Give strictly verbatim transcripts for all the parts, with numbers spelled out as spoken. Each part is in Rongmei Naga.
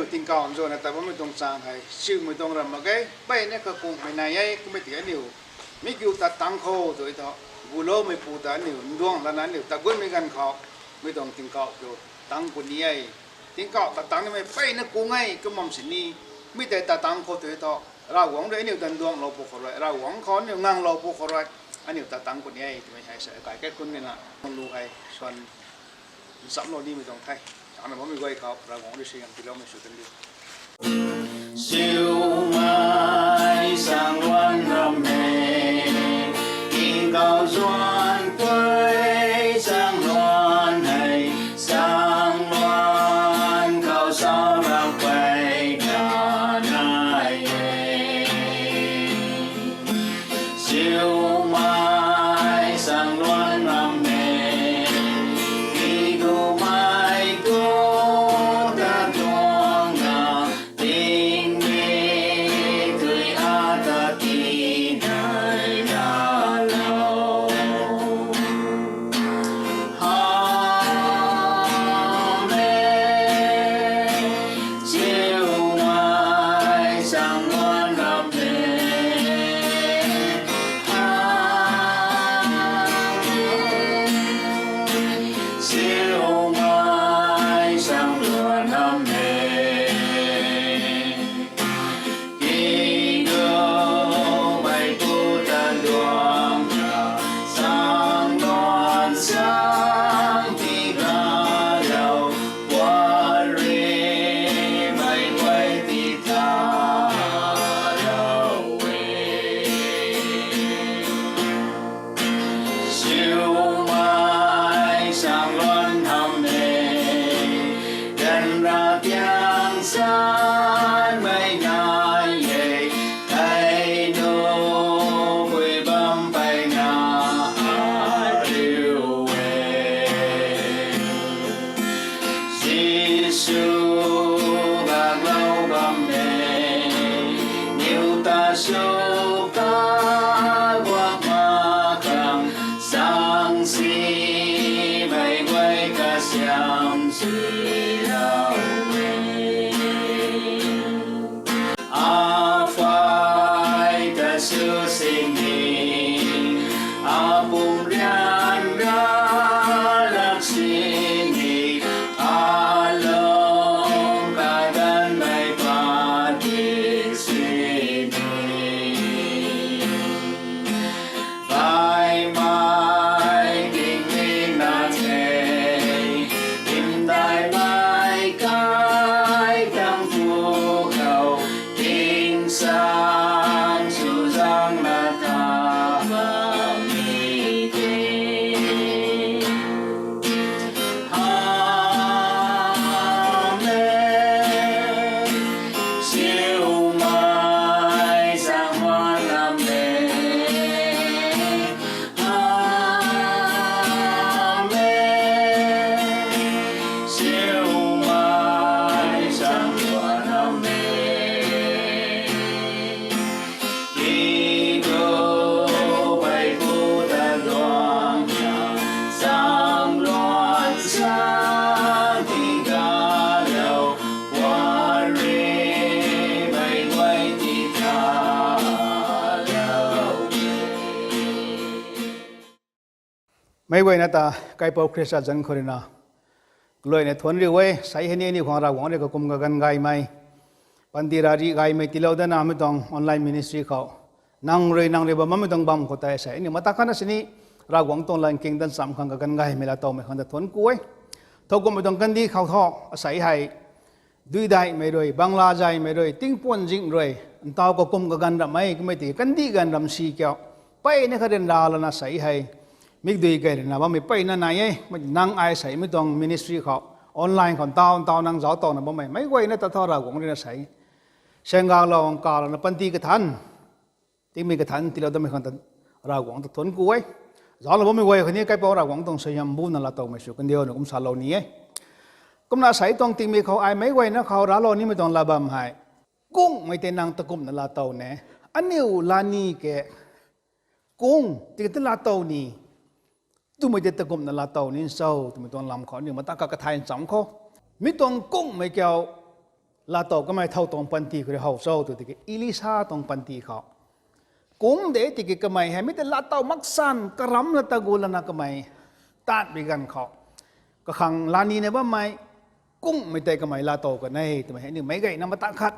Tingkauh nzuna ta bammei tuang chang hei siumei tuang ram mak ge, mpeyna kakungmei nai e, kummei tiki aniu mi kiu tat tangc khou tw thu, guloumeipu ta aniu nduang lana aniu tat guaymei ganv khou, mi tuang tingkauh kiu tangc puni e. Tingkauh tat tangc nimei mpeyna kung e, kum bam sini, mi tei tat tangc khou tw thu, Ravguangc rui aniu ta nduanglou pw khou rui, Ravguangc khou aniu nganglou pw khou rui, aniu tat tangc puni e twmei hei sa kai kaikhunc rui na, lu hei swan nchamlou nimei tuang the. Ana bammei guay khou Ravguangc rui suaihiam tiiloumei sw kan diu. Siumei sang luan ram e, tingkauh zuan tei sang luan hei, sang luan khou sa rak pey na nai e. Siumei sang luan ram e, tingkauhmei tu ta tuang na, tingmik tui ata ti nai na lou. Amen. Siumei sang luan ram e. Amen. Siumei sang luan ram e. Tingkauhmei pu ta tuang na, sang luan sang ti galou, puan rimei guay ti talou e. Siumei sang luan ram e, ganv ra tiang sanmei nai e, thei nu pui bam peyna ariu e. Jisu gaklou bam e, niw ta sw kaguak mak khang, sang simei guay kasiam silou e. Aphay ta sw sini, apumc rian ralak sini, alung kaganvmei padik sini. Baihmei tingmik na the, hymdaihmei kai tang phu khou, tingsaeng chuzaeng na ta bammei the. Amen. Siumei sang luan ram e. Amen. Siumei sang luan ram e. Tingkauhmei pu ta tuang na, sang luan sang ti galou, puan rimei guay ti talou e. Meic guayna ta, kaipouc Khrista zanc khou rui na, kaluaina thuanc riu e. Sei hei ni aniu khang Ravguangc rui kakum kaganv gaymei, panty rarih gaymei tiilou dana mi tuang online ministry khou, nang rui nang rui bam bammei tuang bam khou tei sei aniu mata khatna sini Ravguangc tuang lat nking danv cham khang kaganv gaymei laatowmei khang ta thuanc ku e. Thowkumhmei tuang kandih khou thu, asei hei, duidaihmei rui, bangla zaymei rui, tingpuan zing rui, ntaw kakum kaganv ramhmei kummei tiki kandih ganv ram si kiu, mpeyna kha ryanra lana sei hei, mikdui gay rui na bammei mpeyna nai e. Nang ai sei mi tuang ministry khou, online khou ntaw ntaw nang zauc towna bammei meic guayna ta thu Ravguangc rui na sei, sanggaklou, kalouna panty kathanc, tingmik kathanc tiilou datmei khang ta Ravguangc ta thuanc ku e. Zauclou bammei guay khatni kaipouc Ravguangc tuang suaihiam buna laatowmei sw kandiu na kum salou ni e. Kumna sei tuang tingmik khou ai meic guayna khou raclou nimei tuang lat bam hei, kungmei tei nang takumhna laatow ne, aniu lani ke, kung tiki ta laatow ni, twmei tei takumhna laatow ni cho twmei tuang lam khou aniu mata kha kathay ncham khou, mi tuang kungmei kiu, laatow kamei thow tuang panty khou rui how cho tw tiki Elisha tuang panty khou kung de tiki kamei hei mi tei laatow maksan karamc la tagu lana kamei taanmei ganv khou kakhang lanina bammei kungmei tei kamei laatow kan e twmei hei aniu meic gayna mata khat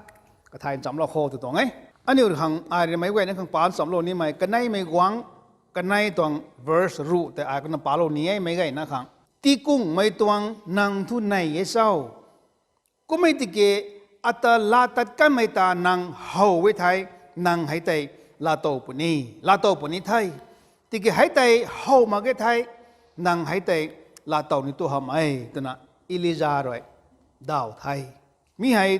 kathay nchamlou khou tw tuang e. Aniu khang ai rui meic gayna khang pa nchamlou nimei kaneimei guangc kanei tuang verse ruh tei ai kana palou ni e meic gayna khang. Tii kungmei tuang nang thu nei e cho? Kummei tiki ata laa tat kanmei ta nang how e thei, nang hei tei laatow puni, laatow puni the. Tiki hei tei how mak ge thei, nang hei tei laatow ni tu hamh e twna Elija rui daw the. Mi hei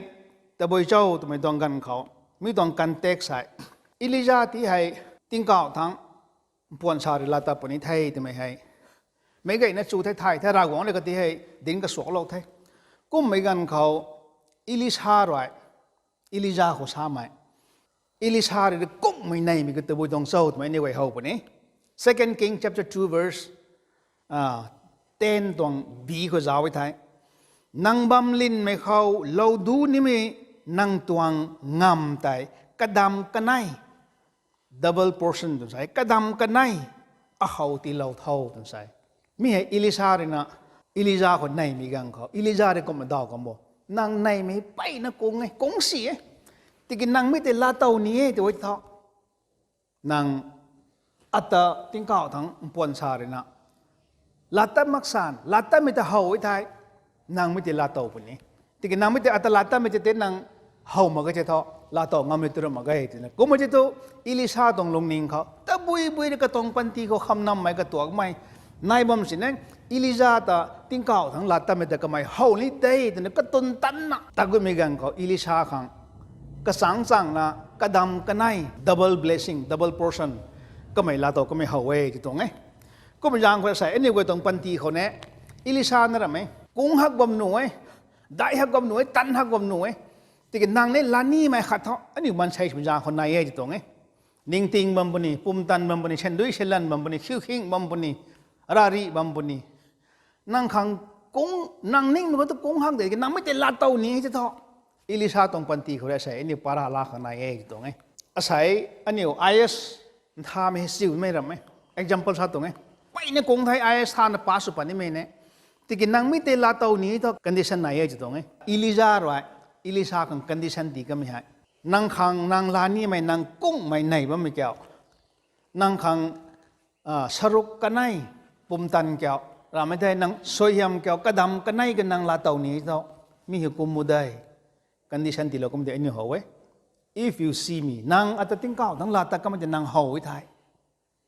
tabui cho twmei tuang ganv khou, mi tuang context hei Elija ti hei tingkauh thangc mpuan sa rui laa tat puni the twmei hei meic gayna chu the thay the, Ravguangc rui kati hei dinc kasuaklou the. Kummei ganv khou Elisa rui Elija khou samei, Elisa rui kungmei neimei khou tabui tuang cho twmei aniu guay how puni. Second King chapter two verse ten tuang bi khou zauc e thei, nang bam linmei khou lou du nimei nang tuang ngamv tei kadam kanei, double portion twna sa e, kadam kanei ahow tiilou tho twna sa e. Mi hei Elisa rui na Elija khou neimei ganv khou Elija rui kumna daw kan bo, nang neimei mpeyna kung e, kung si e. Tiki nang mi tei laatow ni e tw e tho, nang ata tingkauh thangc mpuan sa rui na laa tat maksan laa tatmei ta how e thei, nang mi tei laatow puni. Tiki nang mi tei ata laa tatmei tei tei nang how mak ge the tho, laatow ngam ni tu ram mak ge twna kummei tei thu Elisa tuang lungning khou tabui bui rui katuang panty khou khamnammei katuakmei nai bam sini, Elija ta tingkauh thangc laa tatmei ta kamei how ni de twna katun tanna tagutmei ganv khou Elisa khang kachangc changna kadam kanei, double blessing, double portion kamei laatow kamei how e tw tuang e. Kummei zaeng khou sei aniu guay tuang panty khou ne, Elisa na ram e, kung hak bam nuh e, dai hak bam nuh e, tan hak bam nuh e. Tiki nang ni laa nimei khat tho aniu maansei swmei zaeng khou nai e tw tuang e. Ningting bam puni, pumtan bam puni, sandui salan bam puni, khiukhing bam puni, rari bam puni. Nang khang kung, nang ningmei khou tu kung hak de tiki nang mi tei laatow ni e tw tho, Elisa tuang panty khou rui asei aniu para laa khang nai e tw tuang e. Asei aniu I A S nthamei hei siumei ram e. Example sa tuang e. Mpeyna kung the, I A S thana pass sw pat nimei ne. Tiki nang mi tei laatow ni tho condition nai e tw tuang e. Elija rui Elisa khang condition tii kamei hei, nang khang nang laa nimei nang kungmei nei bammei kiu, nang khang saruk kanei, pumtan kiu, ramei thei nang suaihiam kiu kadam kanei ka nang laatow ni tho, mi hei kum mu de. Condition tiilou kum tei aniu how e. If you see me, nang ata tingkauh thangc laa tat kamei tei nang how e thei,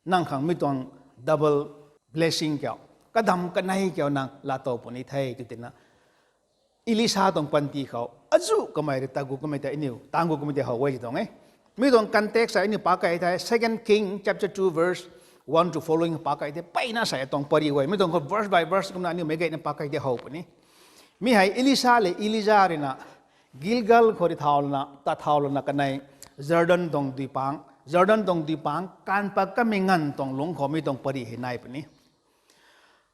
nang khang mi tuang double blessing kiu, kadam kanei kiu nang laatow puni the tw tina Elisa tuang panty khou azu kamei rui tagu kamei tei aniu tanggu kamei tei how e tw tuang e. Mi tuang context hei aniu pac kei thei Second King chapter two verse one to following pac kei tei mpeyna sei tuang pary e. Mi tuang khou verse by verse kumna aniu meic gayna pac kei tei how puni. Mi hei Elisa le Elija rui na Gilgal khou rui thau lana, ta thau lana kanei Jordan tuang duipang, Jordan tuang duipang kaanv pat kamei nganv tuang lungc khou mi tuang pary hei nai puni.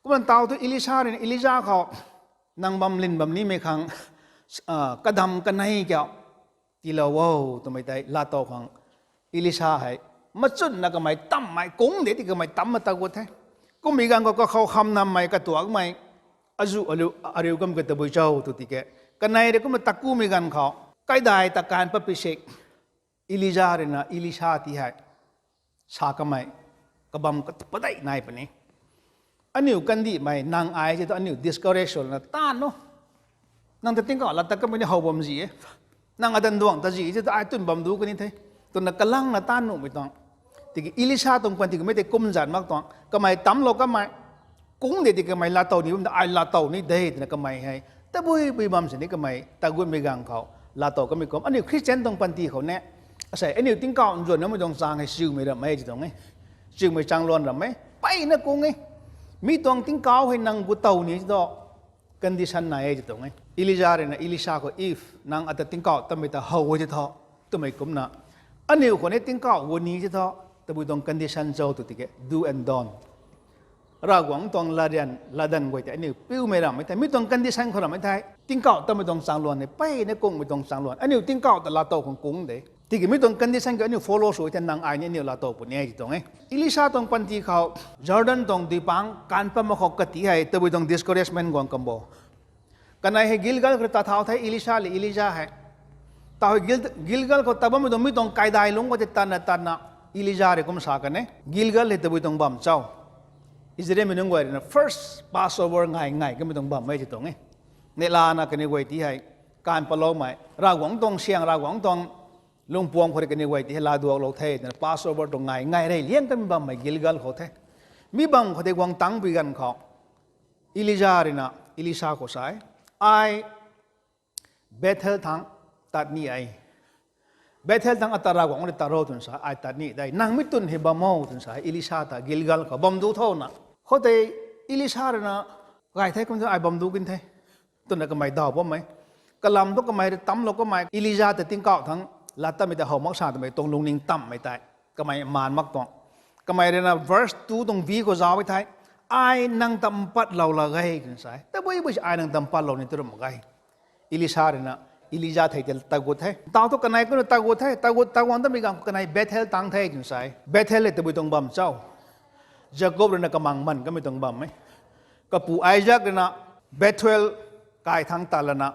Kumna tau thu Elisa rui na Elija khou, nang bam lin bam nimei khang kadam kanei kiu tiilou o twmei tei laatow khang Elisa hei machunna kamei tammei kung de ti kamei tam ma tagut the. Kummei ganv khou kakhou khamnammei katuakmei azu aliu, ariu kam ka tabui cho tw tiki, kanei rui kumna takumei ganv khou, kaidai ta kaanv pat pi sik, Elija rui na Elisa ti hei sa kamei kabam katupadeih nai puni. Aniu kandihmei nang ai ti thu aniu discourage sw lana taanv o. Nang ta tingkauh laa tat kamei ni how bam zi e, nang adan duang ta zi e ti thu ai twn bam du kani the, twna kalangna taanv nuhmei tuang. Tiki Elisa tuang panty khou mi tei kum zan mak tuang, kamei tamclou kamei kung de ti kamei laatow ni bam ta ai laatow ni de twna kamei hei tabui bui bam sini kamei tagutmei ganv khou laatow kamei kum. Aniu Christian tuang panty khou ne, asei aniu tingkauh nzuan namei tuang chang hei siumei ram e ti tuang e. Siumei chang luan ram e, mpeyna kung e. Mi tuang tingkauh hei nang gu tow ni ti thu condition nai e ti tuang e. Elija rui na Elisa khou, if nang ata tingkauh tatmei ta how e ti tho, twmei kumna aniu khou ni tingkauh gu ni ti tho, tabui tuang condition cho tw tiki do and don't. Ravguangc tuang latryan latdanv guay tei aniu piumei rammei the, mi tuang condition khou rammei the. Tingkauh tamei tuang chaengluan ni, peyna kungmei tuang chaengluan. Aniu tingkauh ta laatow khang kung de. Tiki mi tuang condition khou aniu follow sw the, nang ai ni aniu laatow puni e ti tuang e. Elisha tuang panty khou, Jordan tuang duipang kaanv pat mak khou kati hei tabui tuang discouragement guang kam bo. Kanei hei Gilgal khou ta thau the, Elisha le Elija hei. Tau hei Gil-, Gilgal khou ta bammei tuang mi tuang kaidai lungc khou tei tanna tanna Elija rui kum sa kan e. Gilgal hei tabui tuang bam cho? Israelmei nunc guay rui na first Passover ngai ngai kamei tuang bam e ti tuang e. Neihlana kaniw guay ti hei kaanv patloumei, Ravguangc tuang syang, Ravguangc tuang lungpuam khou rui kaniw guay ti hei laaduaklou the twna Passover tuang ngai ngai rey liang kamei bammei Gilgal khou the. Mi bam khou tei guang tangpui ganv khou Elija rui na Elisha khou sa e, ai Bethel thangc tat ni e. Bethel thangc ata Ravguangc rui tat ro twna sa, ai tat ni de. Nang mi twn hei bam o twna sa e, Elisha ta Gilgal khou bam du tho na. Khoutei Elisha rui na, gay the, kum thu ai bam du kin the, twna kamei daw bammei. Kalam thu kamei rui tamclou kamei, Elija ta tingkauh thangc lat tatmei ta how mak sa twmei tuang lungning tamhmei tei kamei maan mak tuang. Kamei rui na verse two tuang B khou zauc e the, ai nang ta mpatlou la ge twna sa e. Tabui bui si ai nang ta mpatlou ni tu ram mak ge. Elisha rui na Elija thei tei tagut the. Tau thu kanei kumna tagut the, tagut taguang tamei ganv kanei Bethel tang the twna sa e. Bethel hei tabui tuang bam cho? Jakob rui na kamang man kamei tuang bam e. Kapu Isak rui na Bethuel kai thangc tat lana,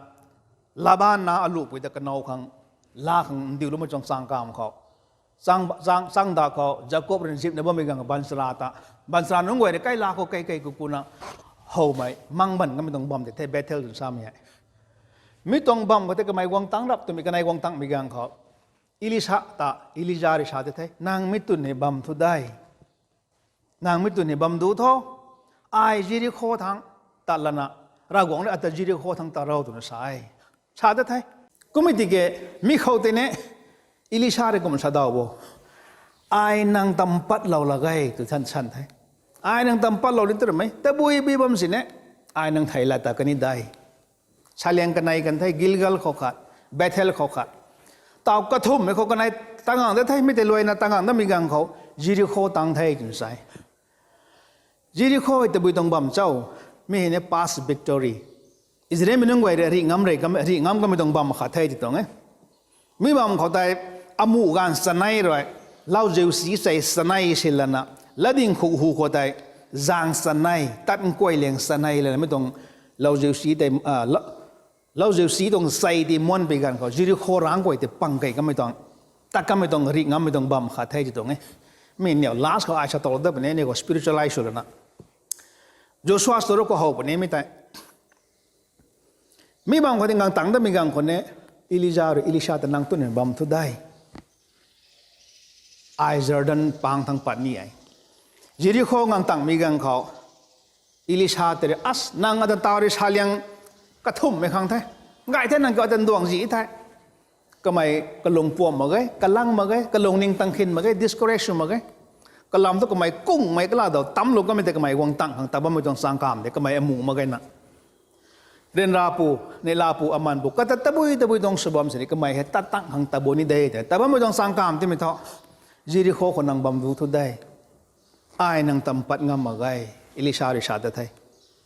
Laban na aluhpui ta kanow khang, laa khang ndiuloumei tuang chaeng kamv khou, chaeng, chaeng, chaeng da khou Jakob rui na zipna bammei ganv baanchara ta, baanchara nunc guay rui kai laa khou kei kei ku kuna howmei mang ban kamei tuang bam tei the Bethel twna samei hei. Mi tuang bam khou tei kamei guang tangc rap twmei, kanei guang tangmei ganv khou Elisha ta Elija rui sa tei the, nang mi twn hei bam thu de. Nang mi twn hei bam du tho. Ai Jerikho thangc tat lana, Ravguangc rui ata Jerikho thangc tat ro twna sa e. Sa ta the. Kummei tiki mi khou tei ni Elisha rui kum sa daw bo, ai nang ta mpatlou la ge tw than san the. Ai nang ta mpatlou ni tu ramei, tabui bui bam sini, ai nang thei lat ta kan ni de. Saliang kanei kan the, Gilgal khou khat, Bethel khou khat. Tau kathumhmei khou kanei tangang da the, mi tei luaina tangang damei ganv khou Jerikho tang the twna sa e. Jerikho hei tabui tuang bam cho? Mi hei ni past victory, Israelmei nunc guay rui rih ngam rey kam, rih ngam kamei tuang bam khat the ti tuang e. Mi bam khou tei amuh ganv chanei rui, lauziu si sei chanei si lana, latdyng khuk hu khou tei zaeng chanei, tat nkuay liang chanei lana mi tuang lauziu si tei, a, la-, lauziu si tuang sei ti muan pui ganv khou Jerikho rangc guay tei pang key kamei tuang, tat kamei tuang, rih ngammei tuang bam khat the ti tuang e. Mi niw last khou ai sa towlou dat puni, ni khou spiritualize sw lana, Joshua story khou how puni mi tei. Mi bam khou tei ngang tangc damei ganv khou ni, Elija rui Elisha ta nang twn hei bam thu de. Ai Jordan pang thangc pat ni e. Jerikho ngang tangmei ganv khou, Elisha tei rui, as, nang ata tau rui saliang kathumhmei khang the. Gay the, nang kiu ata nduang zi the. Kamei kalung puam mak ge, kalang mak ge, kalungning tang khin mak ge, discourage sw mak ge. Kalam thu kamei kungmei kala daw tamclou kamei tei kamei guang tangc khang tat bammei tuang chaeng kamv de, kamei amuh mak ge na. Ryanrapu, neihla pu, aman pu, kata tabui tabui tuang sw bam sini kamei hei tat tangc khang tat bo ni de tei tat bammei tuang chaeng kamv timei thu, Jerikho khou nang bam du thu de. Ai nang ta mpat ngam mak ge, Elisha rui sa ta the.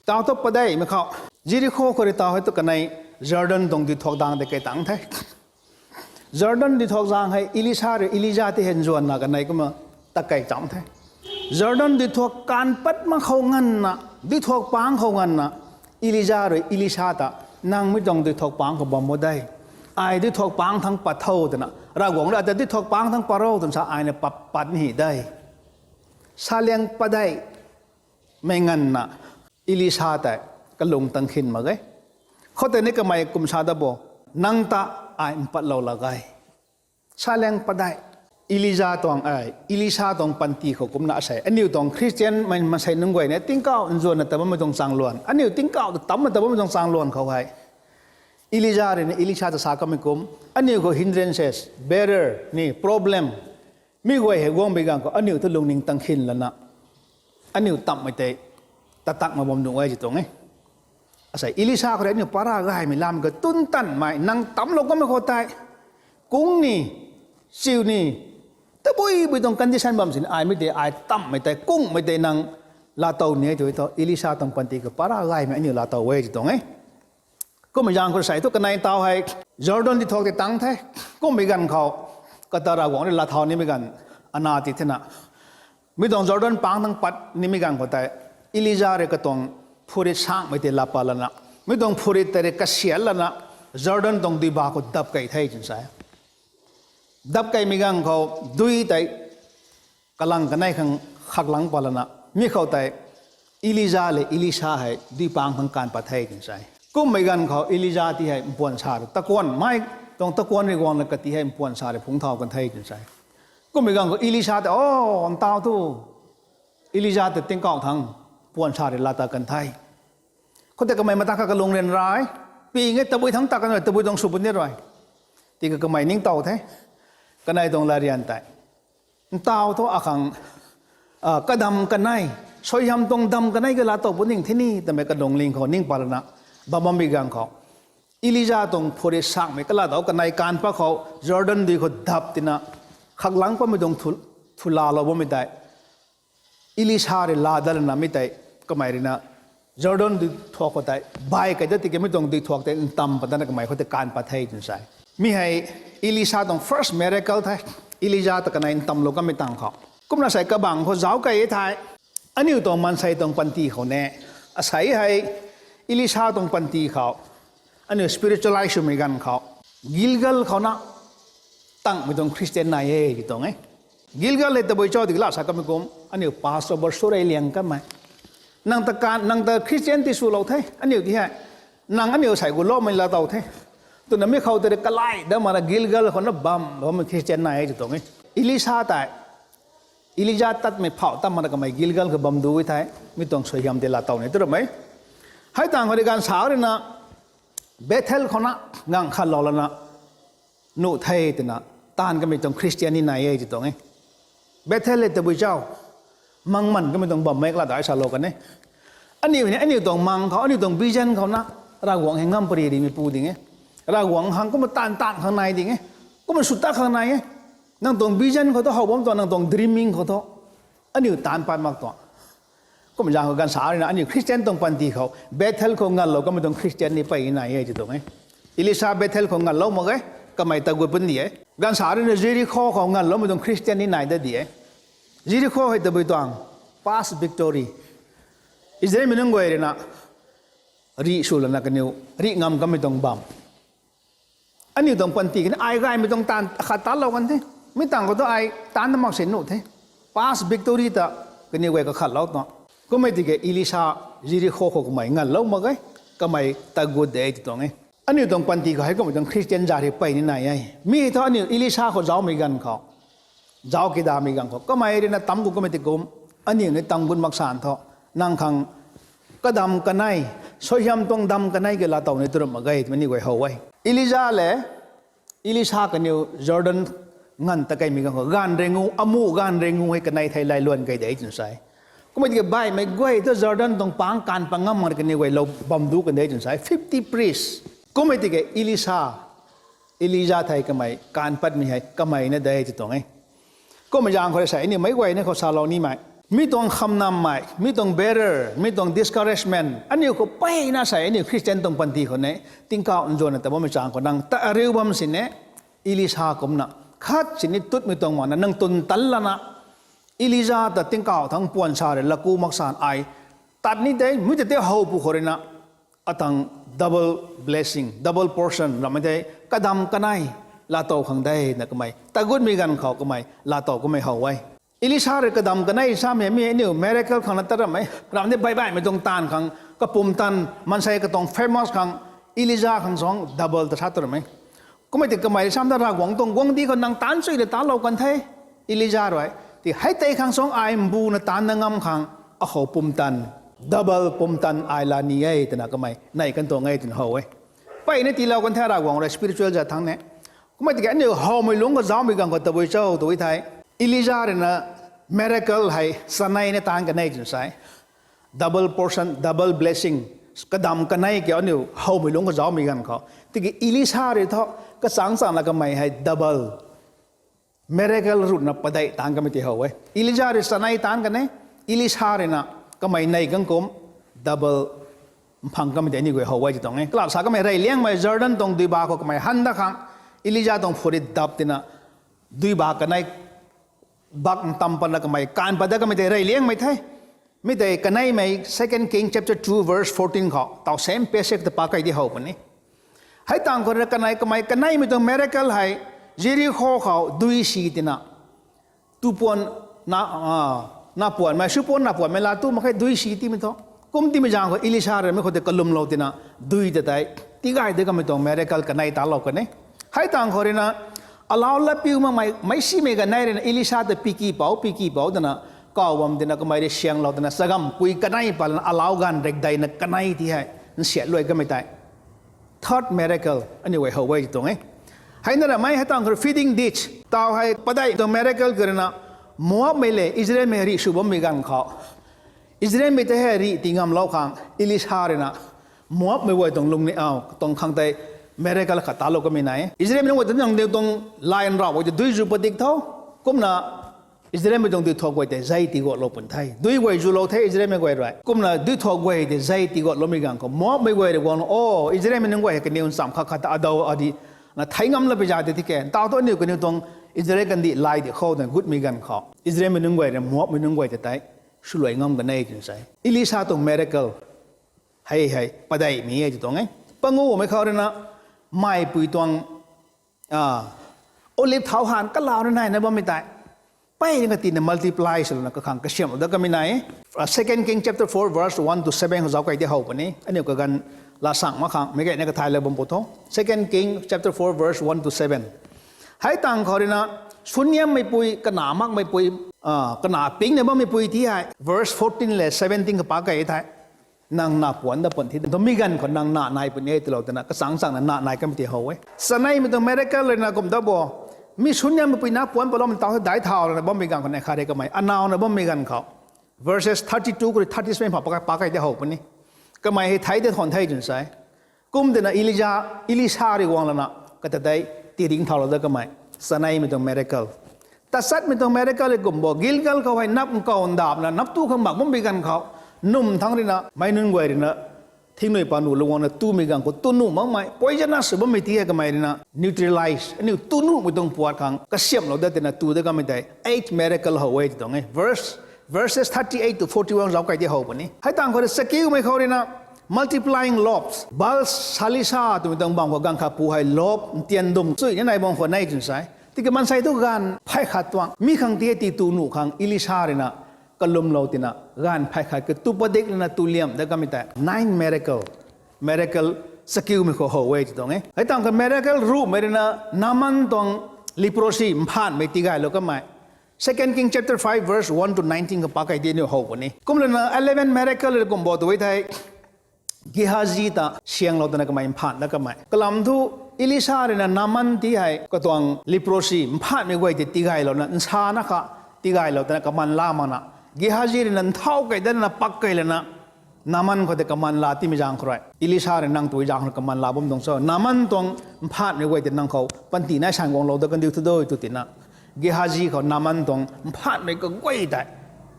Tau thu padeihmei khou, Jerikho khou rui tau hei tu kanei Jordan tuang duithuak dang tei kei tangc the. Jordan duithuak zaeng hei Elisha rui Elija tei hei nzuanna kanei kumna ta kei tangc the. Jordan duithuak kaanv pat mak khou nganvna, duithuak pangc khou nganvna, Elija rui Elisha ta, nang mi tuang duithuak pangc khou bam o de. Ai duithuak pangc thangc pat tho twna, Ravguangc rui ata duithuak pangc thangc pat ro twna sa, ai na pat, pat ni de. Saliang padeih mei nganvna, Elisha tei kalung tang khin mak ge. Khoutei ni kamei kum sa dat bo, nang ta ai mpatlou lak ge. Saliang padeih, Elija tuang, ai, Elisha tuang panty khou kumna asei aniu tuang Christian mei, maansei nunc guay ni tingkauh nzuanna tat bammei tuang chaeng luan, aniu tingkauh ta tamcna tat bammei tuang chaeng luan khou hei, Elija rui ni Elisha ta sa kamei kum, aniu khou hindrances, barrier ni problem, mi guay hei guang bi ganv khou aniu thu lungning tang khin lana, aniu tamhmei tei tat tak mak bam nuh e ti tuang e. Asei Elisha khou rui aniu para gaymei lam khou tun tanmei, nang tamclou kamei khou tei kung ni, chiu ni, tabui bui tuang condition bam sini, ai mi tei, ai tamhmei tei, kungmei tei nang laatow ni e tu thu, Elisha tuang panty khou para gaymei aniu laatow e ti tuang e. Kummei zaeng khou sei thu kanei taw hei Jordan ti thuak tei tang the. Kummei ganv khou kata Ravguangc rui laa thau nimei ganv ana ti thena, mi tuang Jordan pang thang pat nimei ganv khou tei Elija rui katuang phurit sangmei tei laa pat lana, mi tuang phurit tei rui kasial lana Jordan tuang duiba khou dap kei the twna sa e. Dap keimei ganv khou dui tei kalang kanei khang khaklang pat lana, mi khou tei Elija le Elisha hei dui pang khang kaanv pat the twna sa e. Kummei ganv khou Elija ti hei mpuan sa rui takuan mei tuang takuan rui guang la kati hei mpuan sa rui phungc thau kan the twna sa e. Kummei ganv khou Elisha tei, o, ntaw thu, Elija tei tingkauh thang mpuan sa rui laa ta kan the. Khoutei kamei mata kha kalung ryanra e, ping e, tabui thangc ta kan rui, tabui tuang sw puni rui. Tiki kamei ningtow the, kanei tuang latryan tei, ntaw thu akhang, kadam kanei, suaihiam tuang dam kanei ka laatow puni the ni twmei kalungling khou ning pat lana, bam bammei ganv khou Elija tuang phurit sangmei kalaatow kanei kaanv pat khou Jordan dui khou dap tina, khaklang patmei tuang thu, thu laalou bammei tei Elisha rui laa dat lana mi tei kamei ruina Jordan dui thuak khou tei bai kei dat tiki mi tuang dui thuak tei ntam pat dana kamei khou tei kaanv pat the twna sa e. Mi hei Elisha tuang first miracle the. Elija ta kanei ntamlou kamei tang khou. Kumna sei kabangc khou zauc kei e thei, aniu tuang maansei tuang panty khou ne, asei hei Elisha tuang panty khou, aniu spiritualize swmei ganv khou, Gilgal khou na tangmei tuang Christian nai e ti tuang e. Gilgal hei tabui cho tiki la sa kamei kum, aniu Passover sw rey liang kamei, nang ta kan, nang ta Christian ti swlou the, aniu ti hei, nang aniu sei gu loumei laatow the, twna mi khou tei rui kalai dat mana Gilgal khou na bam bammei Christian nai e ti tuang e. Elisha tei Elija tatmei phauh tat mana kamei Gilgal khou bam du e thei, mi tuang suaihiam tei laatow ni tu ramei. Hei tang khou rui ganv sa ruina Bethel khou na ngang khatlou lana nuh the twna taanv kamei tuang Christian ni nai e ti tuang e. Bethel hei tabui cho, mang man kamei tuang bammei kala dai salou kan e. Aniu ni aniu tuang mang khou, aniu tuang vision khou na Ravguangc hei ngam pary rimei pu ding e. Ravguangc hang kumna taanv taanv khang nai ding e, kumna sw ta khang nai e. Nang tuang vision khou thu how bam tuang, nang tuang dreaming khou thu aniu taanv pat mak tuang. Kumna zaeng khou ganv sa ruina aniu Christian tuang panty khou Bethel khou nganlou kamei tuang Christian ni pey nai e ti tuang e. Elisha Bethel khou nganlou mak e, kamei tagut puni e. Ganv sa ruina Jerikho khou nganloumei tuang Christian ni nai dat di e. Jerikho hei tabui tuang, past victory. Israelmei nunc guay ruina rih sw lana kaniw rih ngam kamei tuang bam. Aniu tuang panty kani ai gaymei tuang taanv akhat taanclou kan the. Mi tang khou thu ai taanc na mak si nuh the. Past victory ta kaniw guay kakhatlou tuang. Kummei tiki Elisha Jerikho khou kamei nganlou mak e, kamei tagut de ti tuang e. Aniu tuang panty khou hei kummei tuang Christian zat rui pey ni nai e. Mi thu aniu Elisha khou zaucmei ganv khou, zauc kidamei ganv khou kamei ruina tam gu kamei ti kum, aniu ni tam gut mak san thu, nang khang kadam kanei, suaihiam tuang dam kanei ki laatow ni tu ram mak ge twmei aniu guay how e. Elija le Elisha kaniw Jordan nganv ta keimei ganv khou gaanv ringu, amuh gaanv ringu hei kanei thei lailuan kei de twna sa e. Kummei tiki baihmei guay thu Jordan tuang pang kaanv pat ngam mak kaniw guay lou bam du kan de twna sa e, fifty priests. Kummei tiki Elisha, Elija thei kamei kaanv patmei hei kamei na de ti tuang e. Kummei zaeng khou rui sei aniu meic guay ni khou salou nimei, mi tuang khamnammei, mi tuang barrier, mi tuang discouragement aniu khou peyna sei aniu Christian tuang panty khou ne, tingkauh nzuanna ta bammei zaeng khou nang ta ariu bam sini, Elisha kumna khat sini tutmei tuang makna nang twn tan lana, Elija ta tingkauh thang puan sa rui laku mak san ai tat ni de, mi ta tei how pw khou ruina atang double blessing, double portion rammei tei kadam kanei laatow khang de na kamei tagutmei ganv khou kamei laatow kummei how e. Elisha rui kadam kanei samei mi aniu miracle khang na tat rammei ram tei baih baihmei tuang taanv khang, kapumtan maansei katuang famous khang, Elija khang suang double ta sa tu rammei. Kummei tiki kamei sam ta Ravguangc tuang guangcdic khou nang taanc chuy le taanclou kan the, Elija rui. Tiki hei tei khang suang ai mbuna taanc na ngam khang akhou pumtan, double pumtan ai la ni e twna kamei nei kan tuang e twna how e. Peyna tiilou kan the Ravguangc rui spiritual zat thangc ne. Kummei tiki aniu howmei lungc khou zaucmei ganv khou tabui cho tw thei, Elija ruina miracle hei chanei na taanc kanei twna sa e. Double portion, double blessing, kadam kanei kiu aniu howmei lungc khou zaucmei ganv khou. Tiki Elisha rui thu kachangc changna kamei hei double miracle ruhna padeih taanc kamei ti how e. Elija rui chanei taanc kan e, Elisha ruina Kamei nei kang kum double mphang kamei tei aniu guay how e ti tuang e. Kalap sa kamei reyliangmei Jordan tuang duiba khou kamei han dat khang, Elija tuang phuri dap tina, duiba kanei bak ntam patna kamei kan pat dat kamei tei reyliangmei the. Mi tei kaneimei Second King chapter two verse fourteen khou taw same passage ta pa kei di how puni. Hei tang khou rui kanei kamei kaneimei tuang miracle hei Jericho khou dui si tina, tu puan na, na puanmei, sw puan na puanmei la tu mak khe dui si timei thu. Kum timei zaeng khou Elisa rui mi khou tei kalumlou tina, dui ta tei tigay de kamei tuang miracle kanei talou kan e. Hei tang khou rui na, alau latpiu makmei, meic simei kanei rui na Elisa ta piki pou, piki pou twna, kaw bam tina kamei rui sianglou tina, chagamv pui kanei pat lana alau ganv rekdeina kanei ti hei nsiat luai kamei tei third miracle aniu guay how e ti tuang e. Hei na ramei hei tang khou rui feeding ditch taw hei padeih tuang miracle khou rui na, Moabmei le Israelmei rih sw bammei ganv khou, Israelmei tei hei rih ti ngamlou khang Elisa rui na Moabmei guay tuang lungning, tuang khang tei miracle khat talou kamei nai e. Israelmei nunc guay ta nang diu tuang line rau guay ta dui zu padik tho. Kumna Israelmei tuang duithuak guay tei zei tiguatlou pun the. Dui guay zulou the Israelmei guay rui. Kumna duithuak guay tei zei tiguatloumei ganv khou Moabmei guay rui guang, o, Israelmei nunc guay hei kaniw ncham khat khat ta adau adi na thei ngam la pi za di tiki, ntaw thu aniu kaniw tuang Israel kandih lai di khou twna gutmei ganv khou Israelmei nunc guay rui Moabmei nunc guay ta tei swluai ngam kan e twna sa e. Elisa tuang miracle hei hei padeihmei e ti tuang e. Pangumei khou rui na, meipui tuang olive thau han kalau rui naina bammei tei, peyna katina multiply swlouna kakhang kasiamhlou dat kamei nai e. Second King chapter four verse one to seven khou zauc kei di how puni. Aniu kaganv lasang mak khang meic gayna kathaylou bam pu tho. Second King chapter four verse one to seven. Hei tang khou rui na, suniammeipui, kana makmeipui, kana pingna bammeipui ti hei verse fourteen le seventeen khou pa kei the. Nang na puan dat pun thi, twmei ganv khou nang na nai puni e twlou twna kachang changna na nai kamei ti how e. Chaneimei tuang miracle rui na kum da bo, mi suniammeipui na puan patloumei tau the daic thau lana bammei ganv khou nei khat rui kamei anauna bammei ganv khou, verses thirty two khou rui thirty seven pha pa kei di how puni. Kamei hei thei de than the twna sa e. Kum tina Elija, Elisa rui guang lana kata tei tiring thaulou dat kamei. Chaneimei tuang miracle. Tachatmei tuang miracle e kum bo, Gilgal khou hei nap nkaw ndapna nap tu khang mak bammei ganv khou, num thangc rui na meic nunc guay rui na thingnui panuh lou guangna tumei ganv khou tu nuh makmei poisonous sw bammei ti hei kamei rui na neutralize, aniu tu nuhmei tuang puat khang kasiamhlou dat tina tu dat kamei tei eighth miracle how e ti tuang e. Verse, verses thirty eight to forty one zauc kei di how puni. Hei tang khou rui chakiumei khou rui na, multiplying loaves, Baal Salisa twmei tuang bam khou ganv khat pu hei loaf ntian dum chuy ni nai bam khou nei twna sa e. Tiki maansei thu ganv phay khat tuang mi khang ti hei ti tu nuh khang Elisa rui na kalumlou tina ganv phay khat kei tu padik lana tu liam dat kamei tei nine miracle, miracle chakiumei khou how e ti tuang e. Hei tang khou miracle ruhmei rui na, Naaman tuang leprosy mphanhmei tigaylou kamei. Second King chapter five verse one to nineteen khou pa kei di aniu how puni. Kum lana eleven miracle rui kum bo tu e thei, Gehazi ta sianglou twna kamei mphan dat kamei. Kalam thu Elisa rui na Naaman ti hei katuang leprosy mphanhmei guay tei tigaylouna nsana kha tigaylou twna kaman la makna, Gehazi rui na nthau kei datna pak kei lana Naaman khou tei kaman la timei zaeng khou rui, Elisa rui nang tu zaeng khou kaman la bam tuang cho, Naaman tuang mphanhmei guay tei nang khou panty nai san guanglou dat kandiu thu doi tu tina, Gehazi khou Naaman tuang mphanhmei kaguay tei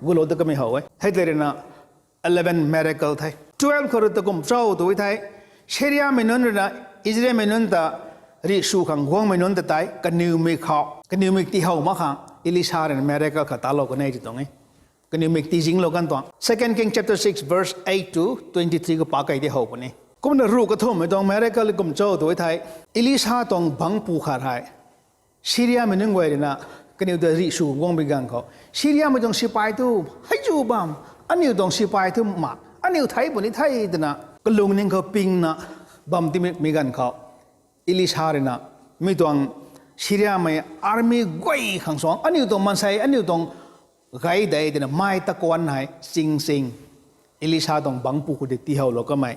gulou dat kamei how e. Hei tei rui na eleven miracle the. Twelve khou rui ta kum cho tu e thei, Syriamei nunc rui na Israelmei nunc ta rih sw khang guangmei nunc ta tei kaniwmik khou kaniwmik tihow mak khang Elisa rui na miracle khat talou kan e ti tuang e. Kaniwmik tizinglou kan tuang. Second King chapter six verse eight to twenty three khou pa kei di how puni. Kumna ruh kathumhmei tuang miracle kum cho tu e thei, Elisa tuang bangcpu khat hei Syriamei nunc guay rui na kaniw ta rih sw guangmei ganv khou, Syriamei tuang sipai thu hei zu bam, aniu tuang sipai thu ma, aniu thei puni thei twna kalungning khou pingna bam timei ganv khou, Elisa rui na mi tuang Syriamei army guay khang suang aniu tuang maansei aniu tuang gay de twna mei takuan hei ching ching Elisa tuang bangcpu khou di tihowlou kamei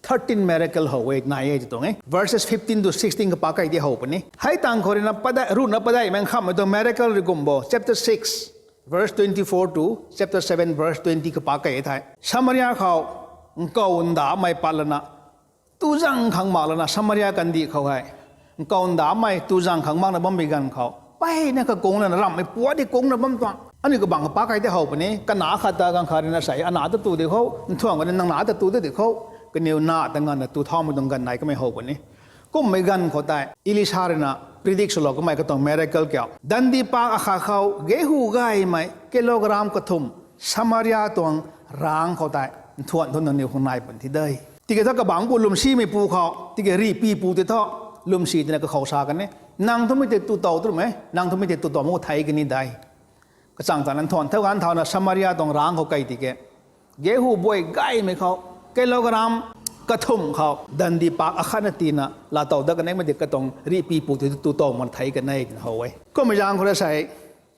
thirteen miracle how e nai e ti tuang e. Verses fifteen to sixteen khou pa kei di how puni. Hei tang khou rui na padei, ruhna padeihmei nkhamhmei tuang miracle rui kum bo, chapter six verse twenty four to chapter seven verse twenty khou pa kei e thei, Samaria khou nkaw ndamei pat lana tu zang khang mak lana Samaria kandih khou hei nkaw ndamei tu zang khang makna bammei ganv khou, peyna kakung lana ramhmei puat di kungna bam tuang. Aniu kabangc kapak kai tei how puni, kana khat ta ganv khat rui na sei, ana ta tu di khou, nthuang kani nang na ta tu di khou, kaniw na ta nganvna tu thaumei tuang ganv nai kamei how puni. Kummei ganv khou tei Elisha rui na predict swlou kamei katuang miracle kiu. Dandi pak akhat khou gehu gaymei kilogram kathumh Samaria tuang rangc khou tei nthuan thu nangniw khang nai pun thi de. Tiki thu kabangc pu lwmsimei pu khou, tiki rihpi pu tei thu, lwmsi tina kakhou sa kan e. Nang thu mi tei tu tow tu mei, nang thu mi tei tu tow mak thei kani de. Kachang tana nthuan thau ganv thauna Samaria tuang rangc khou kai tiki, gehu buay gaymei khou, kilogram kathumh khou, dandi pak akhatna tina laatow dat kan e, mei tei katuang rihpi pu tei tu tow mak thei kan e twna how e. Kummei zaeng khou rui sei,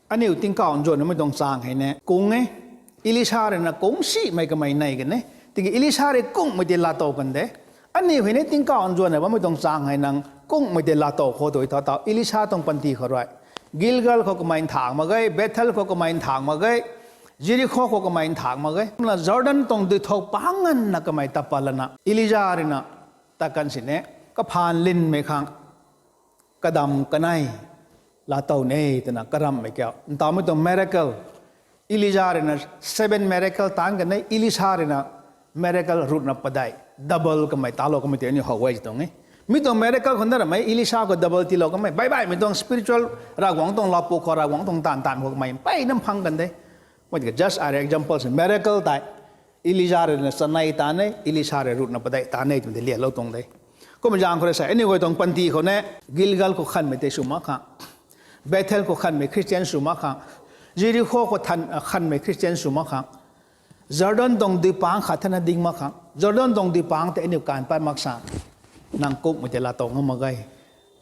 aniu tingkauh nzuan namei tuang chang hei ne kung e. Elisha rui na kung simei kamei nei kan e. Tiki Elisha rui kungmei tei laatow kan de. Aniu hei ne tingkauh nzuan na bammei tuang chang hei nang kungmei tei laatow khou tu tho tau Elisha tuang panty khou rui. Gilgal khou kamei nthang mak ge, Bethel khou kamei nthang mak ge, Jerikho khou kamei nthang mak ge. Kumna Jordan tuang dui thou pang nganvna kamei tat pat lana Elija rui na tat kan sini, kaphaan linmei khang kadam kanei laatow ni twna karamhmei kiu. Ntawmei tuang miracle, Elija rui na seven miracle taanc kan e, Elisha rui na miracle ruhna padeih, double kamei talou kamei tei aniu how e tuang e. Mi tuang miracle khou na ramei Elisha khou double tiilou kamei, baih baihmei tuang spiritual Ravguangc tuang lapu khou, Ravguangc tuang taanv taanv khou kamei mpeyna phang kan de. Mei tiki just a example si miracle tei Elija rui na chanei taanc e, Elisha rui ruhna padeih taanc e twmei tei lialou tuang de. Kummei zaeng khou rui sei aniu guay tuang panty khou ne, Gilgal khou khanmei tei sw mak khang, Bethel khou khanmei Christian sw mak khang, Jerikho khou than- khanmei Christian sw mak khang, Jordan tuang duipaengc khat thana ding mak khang, Jordan tuang duipaengc tei aniu kaanv pat mak sa, nang kungmei tei laatow ngam mak ge.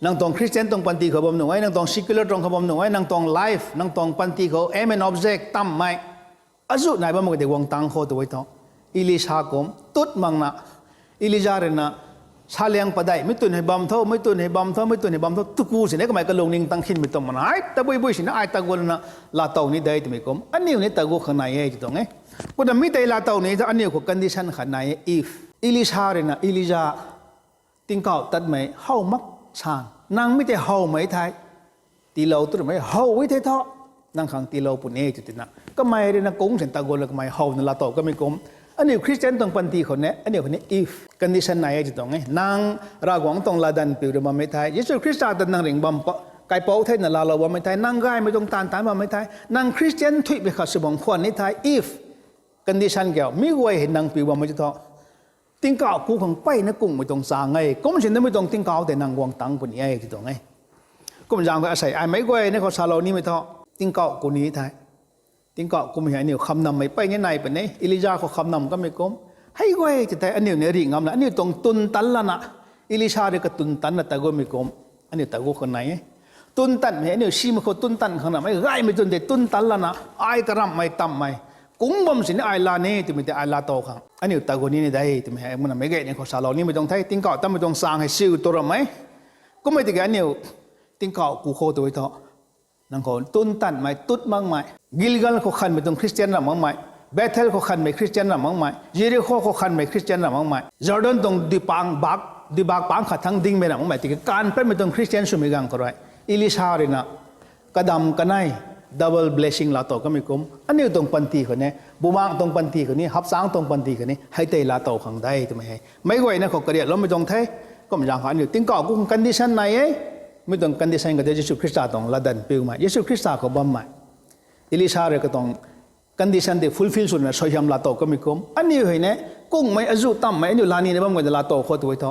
Nang tuang Christian tuang panty khou bam nuh e, nang tuang secular tuang khou bam nuh e, nang tuang life, nang tuang panty khou aim and object tamhmei azuh nai bam mak ge tei guang tangc khou tu e tho. Elisha kum tut makna, Elija rui na saliang padeih, mei twn hei bam tho, mei twn hei bam tho, mei twn hei bam tho, tuku sini kamei kalung ning tang khinmei tuang mana, ai tabui bui sini ai taguanna laatow ni de twmei kum aniu ni tagu khang nai e tw tuang e. Kumna mi tei laatow ni thu aniu khou condition khat nai e, if Elisha rui na Elija tingkauh tatmei how mak san, nang mi tei howmei thei tiilou tu ramei how e thei tho, nang khang tiilou puni e tw tina kamei rui na kung sin taguanla kamei howna laatow kamei kum, aniu Christian tuang panty khou ne aniu khou ni if condition nai e tw tuang e. Nang Ravguangc tuang latdanv piu rui bammei thei, Jisu Khrista ta nang ringh bam pa- kaipouc thena laalou bammei thei, nang gaymei tuang taanv taanc bammei thei, nang Christian thuimei khat sw bam khwan ni thei, if condition kiu mi guay hei nang piu bammei ti tho, tingkauh ku khang mpeyna kungmei tuang chang e, kum sinamei tuang tingkauh tei nang guang tangc puni e tw tuang e. Kum zaeng khou asei ai meic guay ni khou salou nimei thu, tingkauh ku ni thei, tingkauh kumei hei aniu khamnammei mpeyna nai puni, Elija khou khamnam kamei kum, hei guay ti thei aniu ni rih ngam la aniu tuang twn tanc lana, Elisa rui katwn tanc la taguanmei kum aniu tagu khang nai e. Twn tanmei aniu simei khou twn tanc khang ramei gaymei twn tei twn tanc lana, ai karamhmei tamhmei kung bam sini ai laa ni twmei tei ai laatow khang aniu tagu ni ni de twmei hei kumna meic guay ni khou salou nimei tuang the. Tingkauh tatmei tuang chang hei siu tu ramei, kummei tiki aniu tingkauh ku khou tu e tho, nang khou twn tanmei tut makmei, Gilgal khou khanmei tuang Christian ram makmei, Bethel khou khanmei Christian ram makmei, Jerikho khou khanmei Christian ram makmei, Jordan tuang duipaeng bak, duibak paeng khat thangc dingmei ram makmei tiki kaanv patmei tuang Christian swmei ganv khou rui, Elisa rui na kadam kanei double blessing laatow kamei kum aniu tuang panty khou ni, bumaengc tuang panty khou ni, hapchangc tuang panty khou ni hei tei laatow khang de twmei hei meic guayna khou kariakloumei tuang the. Kum zaeng khou aniu tingkauh ku condition nai e. Mi tuang condition khou tei Jisu Khrista tuang latdanv piumei, Jisu Khrista khou bammei, Elisa rui katuang condition tei fulfill swna suaihiam laatow kamei kum aniu hei ni kungmei azuh tamhmei aniu laa nina bam guay ta laatow khou tu e tho,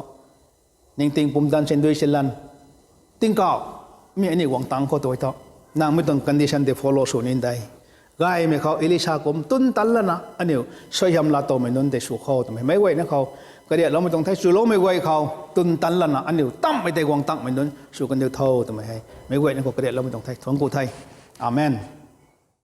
ningting pumtan sindui silan, tingkauh mi aniu guang tangc khou tu e tho, nang mi tuang condition tei follow sw ni de. Gaymei khou Elisa kum twn tanc lana aniu suaihiam laatowmei nunc tei sw khou twmei meic guayna khou kariakloumei tuang the. Chuloumei guay khou twn tanc lana aniu tamhmei tei guang tangmei nunc sw kandiu tho twmei hei meic guayna khou kariakloumei tuang the. Thuanc ku the. Amen.